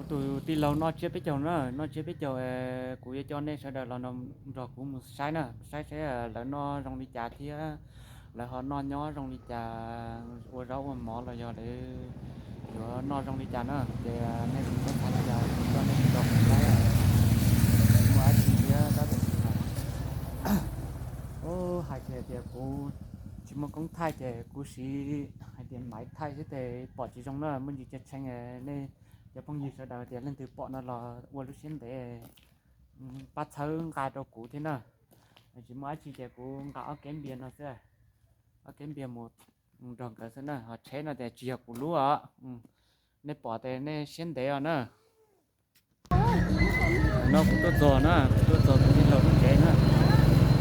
Tus tij laug noj tsiab peb caug na, noj tsiab peb caug, kuv yuav coj nej sawv daws los nrog kuv mus saib na, saib saib lawv noj zoo li cas thiab lawv ho noj nyob zoo li cas, ua zaub ua mov los yog lawv yuav noj zoo li cas na. Ces nej mus txog li cas kuv coj nej mus nrog kuv saib, muaj dab tsi thiab tab tom hais. Hais tias kuv tsis muaj koob thaij ces kuv siv hais tias maiv thaij xwb ces pom tsis zoo na, muaj ntsis tshee tshee. Nej cov phooj ywg sawv daws tias leej twg pom no los ua lub siab ntev, pab txhawb nqa rau kuv thiab na. Tsis muaj dab tsi ces kuv nqa ob keb npias no xwb, ob keb npias mus nrog nkawd xwb na, ho tsheb no tias tsis yog kuv lub os. Nej pom tias nej siab ntev os na. No kuv tuaj txog na, kuv tuaj txog tus tij laug lub tsev na.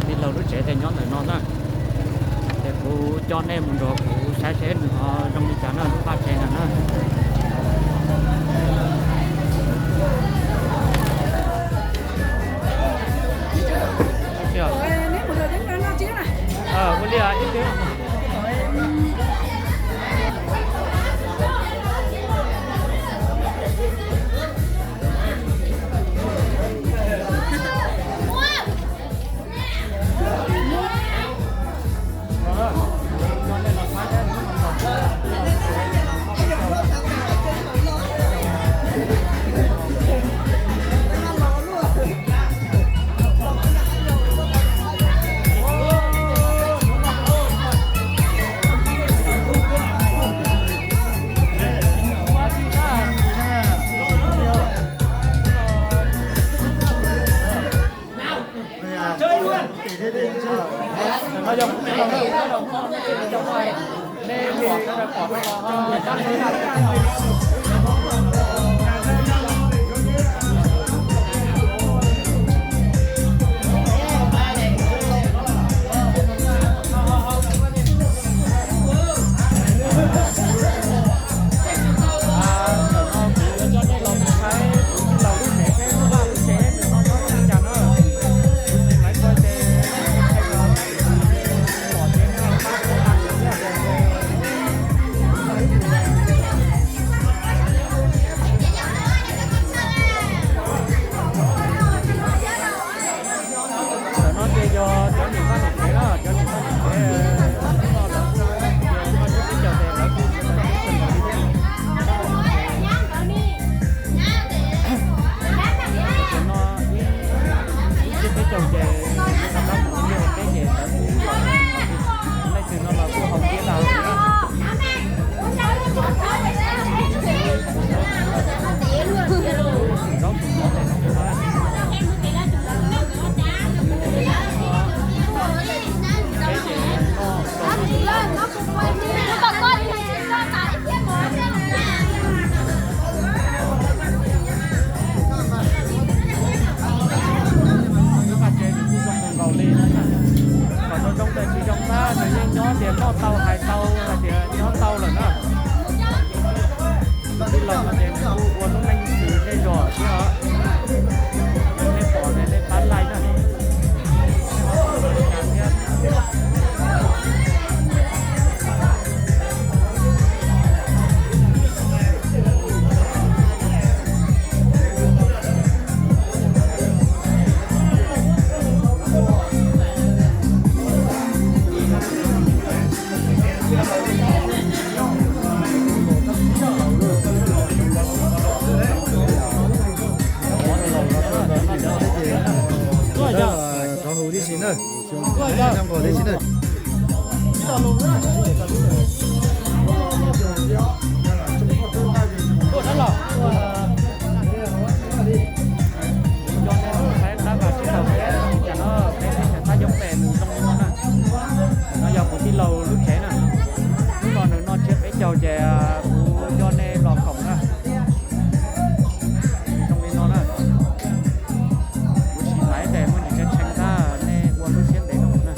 Tij laug lub tsev tias nyob ntawm no na. Ces kuv coj nej mus nrog kuv saib seb nws ho zoo li cas na, lub vaj tsev ntawd na. Ua li ib twb Tam no ces yog cov niam pab niam tsev na, cov niam pab niam tsev no lawv noj tsiab peb caug ces lawv kuj tsis tau txog li thiab. Tam no ib tsiab peb caug ces lawv mus ua teb ces lawv kuj los, leej twg no los kuj haus tiab tas li na. Lub vaj tsev nws kuj zoo nkaus li na. Kom zoo zoo tes tsis zoo tab nws yeej nyob tias noj tau hais tau hais tias nyob tau lawm na. Tus tij laug no ces nws kuj ua lub neej xws zej zos thiab os. Nej pom ces nej pab like na. Rov hu tib si na, zoo nkaus tib si na. Cov no peb tab tom tsis tau peb li cas no, peb teb chaws Thaib coob pes nws zoo li no na. No yog kuv tij laug lub tsev na. Hnub no nws noj tsiab peb caug ces kuv coj nej los koom na. Nws zoo li no na. Kuv sim laiv tes muaj ntsis tshee tshee tab nej ua lub siab ntev rau kuv na.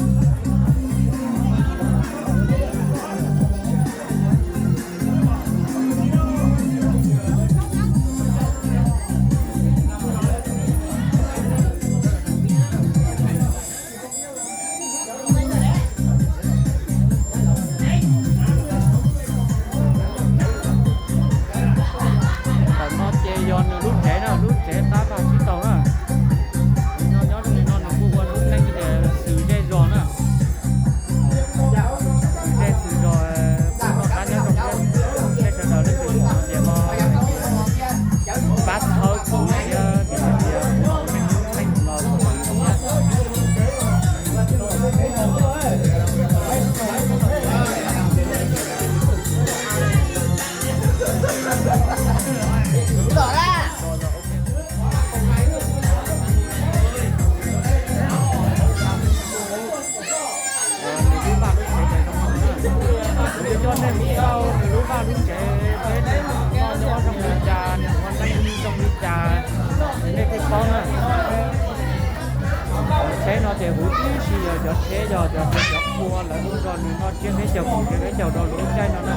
Nws lub vaj lub tsev, nws noj nyob zoo li cas, nws ua neej zoo li cas, nej thiaj paub na. Tsheb no ces huv tib si yog cov tsheb, yog cov, cov qhua lawv lub nrog nws noj tsiab peb caug, peb caug rau lub caij no na.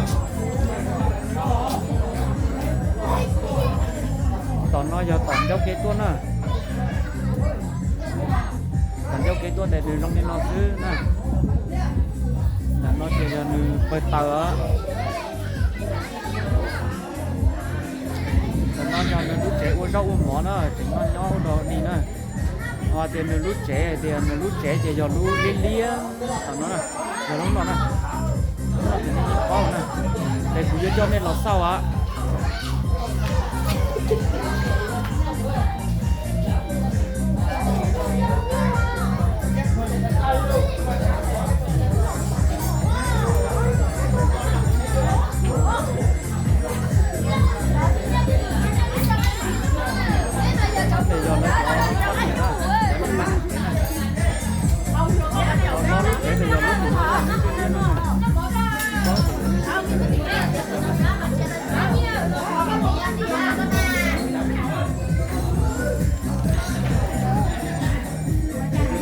Tom no yog tom ncauj kev tuaj na. Tom ncauj kev tuaj tes nws zoo li no xwb na. Ntawm no ces yog nws pawg taws os. Ntawm no yog nws lub tsev ua zaub ua mov na, tseem noj nyob ua dog dig na. Ho tias nws lub tsev, tias nws lub tsev ces yog lub liab liab tom no na, yog lub no na. Lub no ces nej yeej paub na, ces kuv yuav coj nej los xauj os.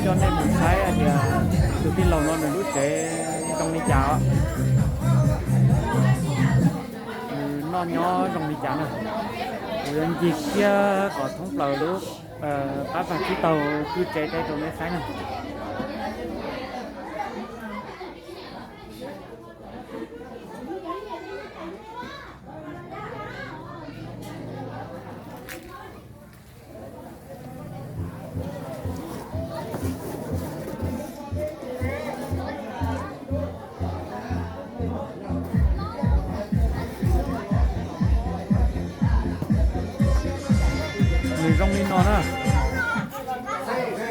Coj nej mus saib tias tus tij laug no nws lub tsev zoo li cas os. Nws noj nyob zoo li cas na. Kuv yuav ncig kiag kom thoob plaws lub qab vag tsib taug kwj tsev rau nej saib na. Nws zoo li no na.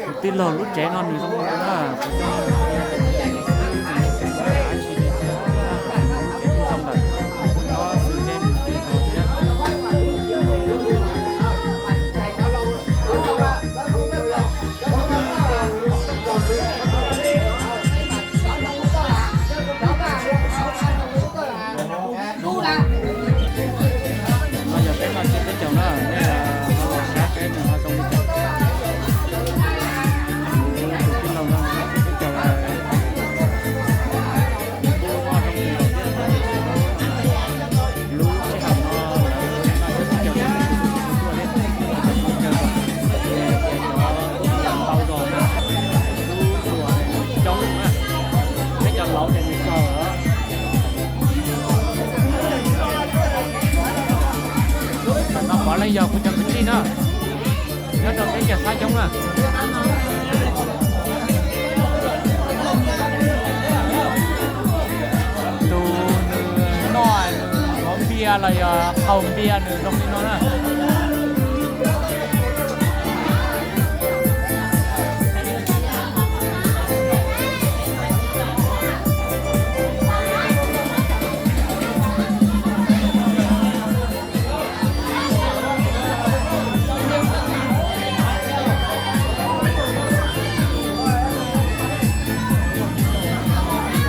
Tus tij laug lub tsev no nws zoo li no na. Kuv coj nej mus saib nws lub tsev no, nws lub tsev zoo lawm, nyob xws li nws tij laug thiab. No yog peb noj tsiab peb caug na, nej los saib seb nws ho zoo li cas. Tus tij laug no noj tsiab peb caug, nws kuj noj zoo li laus thiab. Lub sij hawm no lawv noj tsiab peb caug, cov phooj ywg, cov tau zog na, lub hluas coob na, peb cov laus ces nws tsaug lawm. Tam no pov leej yog kuv cov kwv tij na, nyob rau teb chaws Fab Xyoob na. Tus nws noj npaum npias los yog qaug npias nws zoo li no na.